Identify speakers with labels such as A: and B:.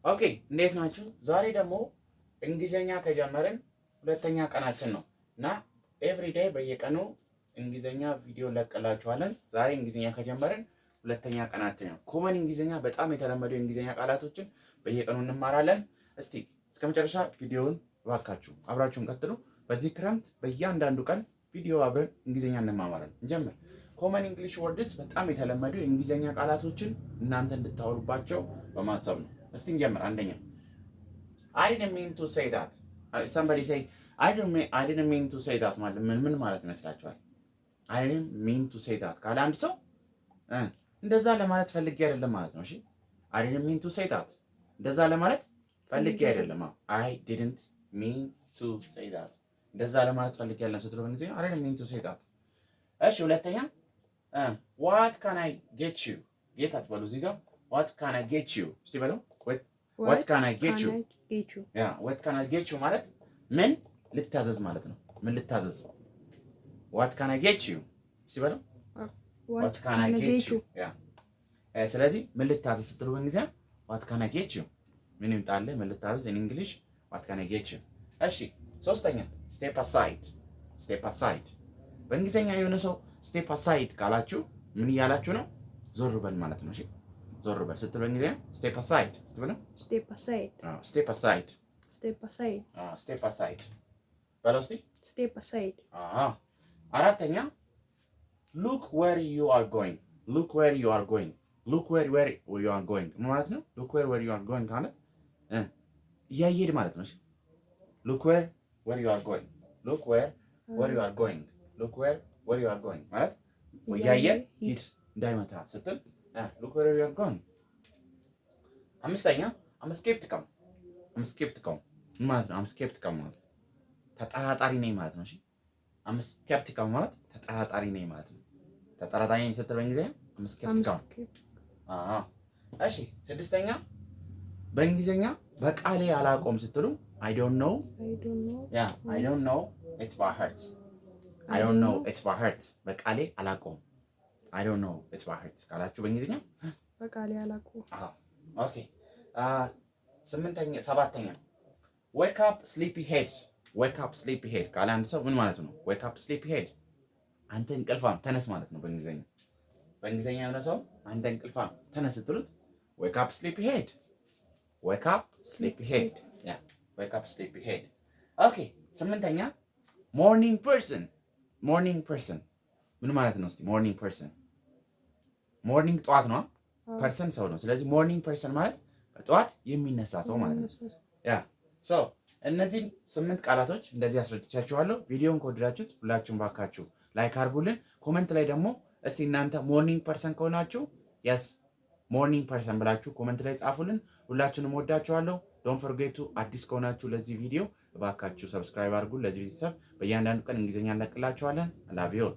A: Okay፣ እንዴት ናችሁ? ዛሬ ደግሞ እንግሊዘኛ ከጀመርን ሁለተኛ ቀናችን ነው እና everyday በየቀኑ እንግሊዘኛ ቪዲዮ እንለቅላችኋለን። ዛሬ እንግሊዘኛ ከጀመርን ሁለተኛ ቀናችን ነው። Common እንግሊዘኛ፣ በጣም የተለመዱ የእንግሊዘኛ ቃላቶችን በየቀኑ እንማራለን። እስቲ እስከ መጨረሻ ቪዲዮውን እባካችሁ አብራችሁን ቀጥሉ። በዚህ ክረምት በእያንዳንዱ ቀን ቪዲዮ አብረን እንግሊዘኛ እንማማራለን። እንጀምር። Common English words፣ በጣም የተለመዱ የእንግሊዘኛ ቃላቶችን እናንተ እንድታወሩባቸው በማሰብ ነው። እስቲ እንጀምር። አንደኛ፣ "I didn't mean to say that." Somebody say "I didn't mean to say that" ማለት ምን ምን ማለት ይመስላችኋል? "I didn't mean to say that" ካለ አንድ ሰው እንደዛ ለማለት ፈልጌ አይደለም ማለት ነው። እሺ፣ "I didn't mean to say that"፣ እንደዛ ለማለት ፈልጌ አይደለም። "I didn't mean to say that"፣ እንደዛ ለማለት ፈልጌ አይደለም ስትሉ በእንግሊዝኛ "I didn't mean to say that"። እሺ፣ ሁለተኛ፣ "What can I get you?" Get አትበሉ እዚህ ጋር። "What can I get you?" እስቲ በለው። "What can I get you?" Yeah, "What can I get you" ማለት ምን ልታዘዝ ማለት ነው። ምን ልታዘዝ? "What can I get you?" እስቲ በለው። "What can I get you?" Yeah፣ ስለዚህ ምን ልታዘዝ ስትሉ በእንግሊዝኛ "What can I get you?" ምን ይምጣልህ? ምን ልታዘዝ? In English, "What can I get you?" እሺ፣ ሶስተኛ፣ step aside. Step aside። በእንግሊዝኛ የሆነ ሰው "step aside" ካላችሁ ምን እያላችሁ ነው? ዞር በል ማለት ነው። እሺ፣ ዞር በል ስትሉ በእንግሊዝኛ "step aside" ስትሉ
B: Step aside.
A: Step aside.
B: Step aside.
A: Step aside በለው እስቲ።
B: Step aside.
A: አራተኛ፣ "Look where you are going." "Look where you are going." "Look where you are going" ምን ማለት ነው? "Look where you are going" ማለት እያየህ ማለት ነው። እሺ፣ "Look where you are going." "Look where you are going." "Look where you are going" ማለት እያየህ ሂድ፣ እንዳይመታ ስትል "Look where you are going." አምስተኛ፣ "I'm skeptical." "I'm skeptical" ምን ማለት ነው? "I'm skeptical" ማለት ተጠራጣሪ ነኝ ማለት ነው። እሺ፣ "I'm skeptical" ማለት ተጠራጣሪ ነኝ ማለት ነው። ተጠራጣሪ ነኝ ስትል በእንግሊዝኛ "I'm skeptical"። እሺ፣ ስድስተኛ፣ በእንግሊዝኛ በቃሌ አላውቀውም ስትሉ "I don't know." Yeah, "I don't know it by heart." "I don't know it by heart." በቃሌ አላውቀውም፣ "I don't know it by heart" ካላችሁ በእንግሊዝኛ
B: በቃሌ አላውቀውም።
A: Okay፣ ስምንተኛ፣ ሰባተኛ፣ "Wake up, sleepy head." "Wake up, sleepy head" ካለ አንድ ሰው ምን ማለት ነው? "Wake up, sleepy head" አንተ እንቅልፋም ተነስ ማለት ነው በእንግሊዝኛ። በእንግሊዝኛ የሆነ ሰው አንተ እንቅልፋም ተነስ ስትሉት "Wake up, sleepy head." "Wake up, sleepy head." Yeah, "Wake up, sleepy head." Okay፣ ስምንተኛ፣ morning person. Morning person ምን ማለት ነው? እስቲ morning person። Morning ጠዋት ነው፣ person ሰው ነው። ስለዚህ morning person ማለት በጠዋት የሚነሳ ሰው ማለት ነው። Yeah, so እነዚህን ስምንት ቃላቶች እንደዚህ አስረድቻችኋለሁ። ቪዲዮን ከወደዳችሁት ሁላችሁም ባካችሁ like አድርጉልን። Comment ላይ ደግሞ እስቲ እናንተ morning person ከሆናችሁ "Yes, morning person" ብላችሁ comment ላይ ጻፉልን። ሁላችሁንም ወዳችኋለሁ። Don't forget to፣ አዲስ ከሆናችሁ ለዚህ ቪዲዮ እባካችሁ subscribe አድርጉ። ለዚህ ቤተሰብ በእያንዳንዱ ቀን እንግሊዝኛ እንለቅላችኋለን። Love you.